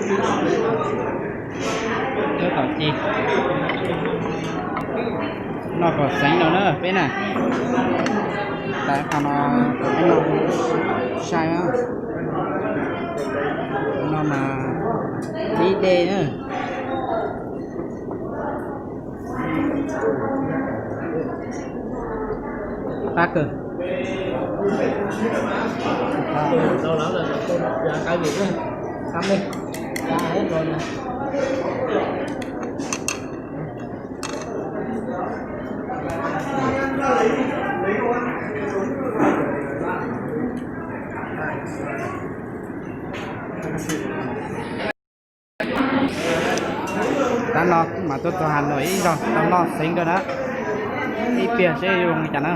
Lub tau ci noj kom xeev rau na peb na. Tam qhov no peb noj sai, no mas ib dej na. Qab kawg. Tab no mas tuaj txog Has Nois ib zaug tau noj xeev rau na, ib pliag seb zoo li cas na.